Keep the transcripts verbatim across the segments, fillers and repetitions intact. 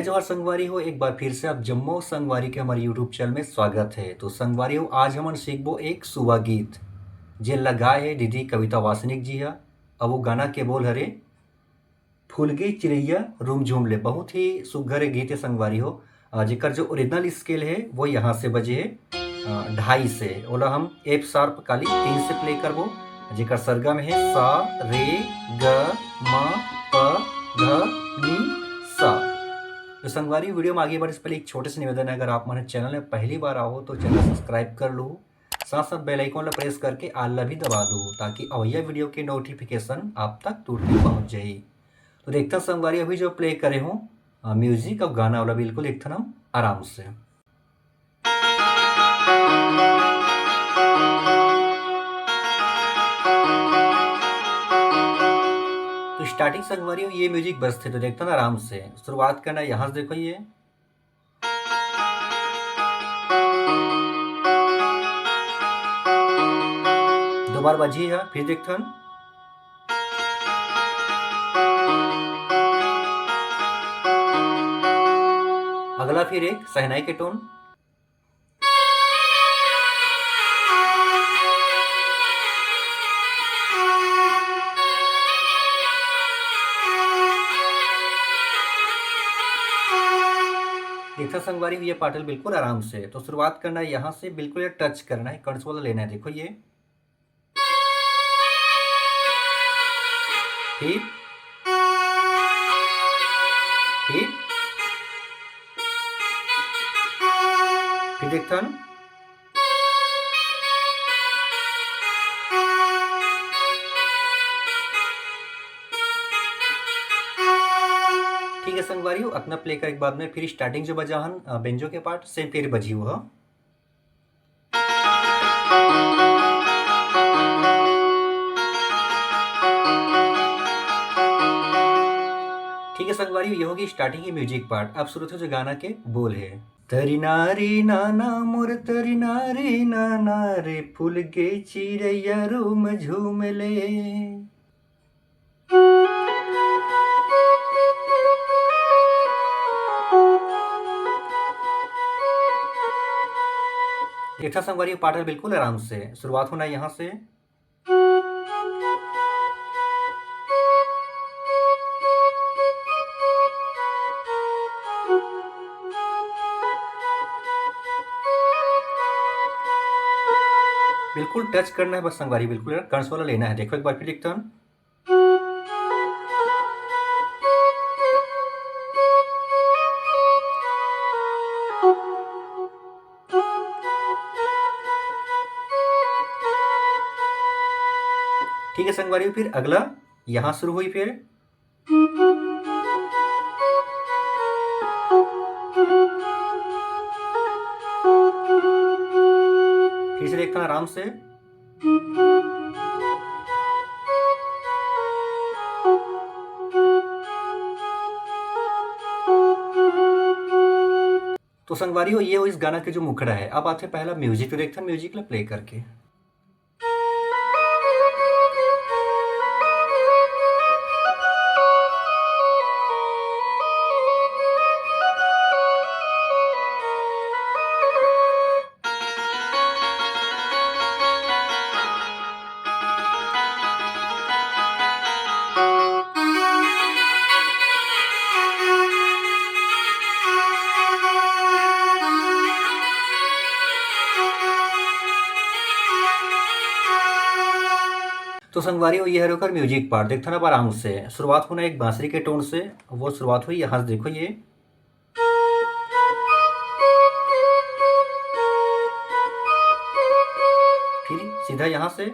जोहार संगवारी हो, एक बार फिर से आप जम्मो संगवारी के हमर YouTube चैनल में स्वागत है। तो संगवारी हो, आज हमन सीखबो एक सुवा गीत, जेन ला गाए हे दीदी कविता वासनिक जी हा। अब वो गाना के बोल हरे फूलगे चिरैया रूम झूम ले। बहुत ही सुघर एक गीत है संगवारी हो, अ, जेकर जो ओरिजिनल स्केल है वो यहाँ से बजे है, अ, ढाई से। ओला हम एफ शार्प काली तीन से प्ले करबो, जेकर सरगम है सा, रे, ग, म, प, ध, नी, सा। तो संगवारी, वीडियो में आगे बढ़े से पहले एक छोटे से निवेदन है, अगर आप हमारे चैनल में पहली बार आओ तो चैनल सब्सक्राइब कर लो, साथ साथ बेल आइकन ला प्रेस करके ऑल ला भी दबा दो, ताकि अवैया वीडियो के नोटिफिकेशन आप तक तुरंत पहुंच जाए। तो देखथन संगवारी, अभी जो प्ले करे हो म्यूजिक और गाना वाला, बिल्कुल देखथन हम आराम से। तो स्टार्टिंग संगवारी हो ये म्यूजिक बजथे, तो देखथन आराम से। शुरुआत करना यहाँ से, देखो ये दो बार बजी है, फिर देखथन। अगला फिर एक सहनाई के टोन। देखा संगवारी, ये पाटल बिल्कुल आराम से। तो शुरुआत करना है यहाँ से, बिल्कुल ये टच करना है, कंट्रोल लेना है। देखो ये, फिर, फिर, फिर देखथन। ठीक है संगवारी हो, अतना प्ले करे के बाद में फिर स्टार्टिंग जो बजा हन, अ, बेंजो के पार्ट, सेम फिर बजी हुआ। ठीक है संगवारी, ये होगी स्टार्टिंग की म्यूजिक पार्ट। अब शुरू थे जो गाना के बोल है, तरी नारी नाना मोर, तरी नारी नाना रे, फूलगे चिरैया रूम झूम ले। देखा संगवारी, पाटल बिल्कुल आराम से शुरुआत होना है यहाँ से। बिल्कुल टच करना है बस संगवारी, बिल्कुल कंस वाला लेना है। देखो एक बार फिर देखता हूँ। ठीक है संगवारी, फिर अगला यहाँ शुरू हुई, फिर फिर से देखता आराम से। तो संगवारी हो, ये हो इस गाना के जो मुखड़ा है। अब आथे पहला म्यूजिक, तो देखते हैं म्यूजिक ला प्ले करके। तो संगवारी हो, ये हरे ओकर म्यूजिक पार्ट। देखथन अब आराम से, शुरुआत होना एक बांसुरी के टोन से, वो शुरुआत हुई यहाँ से। देखो ये, फिर सीधा यहाँ से एक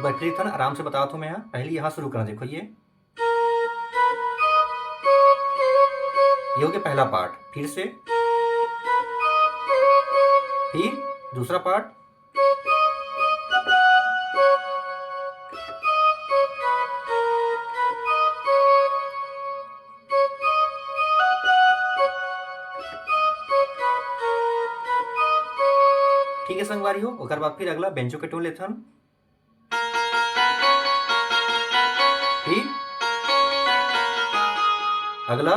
बार फिर देखथन, आराम से बतावत हूँ मैं यहाँ। पहले यहाँ शुरू करना, देखो ये, ये हो गया पहला पार्ट। फिर से, फिर दूसरा पार्ट। ठीक है संगवारी हो, ओकर बाद फिर अगला बेंजो के टोन लेथन। अगला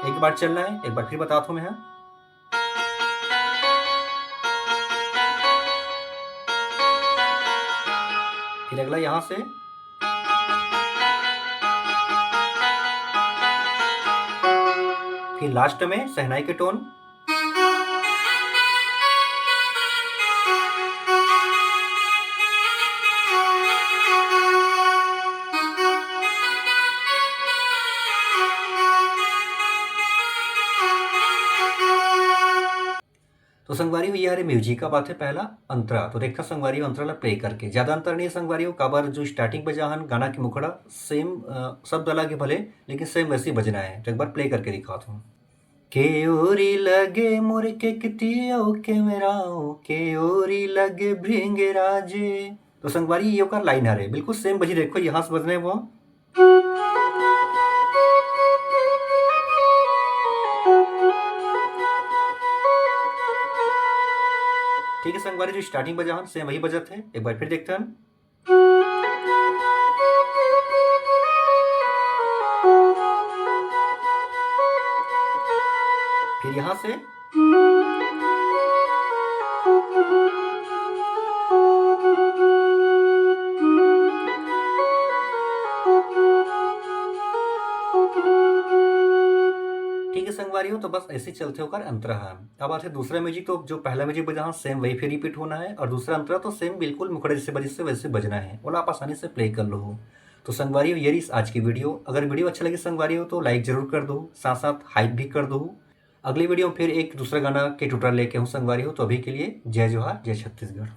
एक बार चलना है, एक बार फिर बताता हूं मैं। फिर अगला यहां से, फिर लास्ट में शहनाई के टोन। तो संगवारी हो, ये हरे म्यूजिक का बात है पहला अंतरा। तो देखा संगवारी हो, अंतरा ला प्ले करके ज्यादा अंतर नहीं है संगवारी हो, काबर जो स्टार्टिंग बजा हन गाना के मुखड़ा सेम, अ, शब्द अलग है भले, लेकिन सेम वैसे ही बजना है। तो एक बार प्ले करके दिखाता हूँ। के ओरी लगे मोर केकती ओ कैमरा ओ, के ओरी लगे भृंगराजे। तो संगवारी ये ओकर लाइन हरे, बिल्कुल सेम बजी। देखो यहाँ से बजने वो। ठीक है संगवारी, जो स्टार्टिंग बजा हन सेम वही बजत है। एक बार फिर देखते हैं। फिर यहाँ से ठीक है संगवारी हो, तो बस ऐसे चलते होकर अंतरा है। अब आथे दूसरा म्यूजिक, तो जो पहला म्यूजिक बजा सेम वही फिर रिपीट होना है और दूसरा अंतरा तो सेम बिल्कुल मुखड़ा जैसे बजे से वैसे बजना है, ओला आप आसानी से प्ले कर लो हो। तो संगवारी हो, ये रही आज की वीडियो। अगर वीडियो अच्छा लगे संगवारी हो तो लाइक जरूर कर दो, साथ साथ हाइप भी कर दो। अगली वीडियो में फिर एक दूसरा गाना के ट्यूटोरियल लेके हूँ संगवारी हो। तो अभी के लिए जय जोहार, जय छत्तीसगढ़।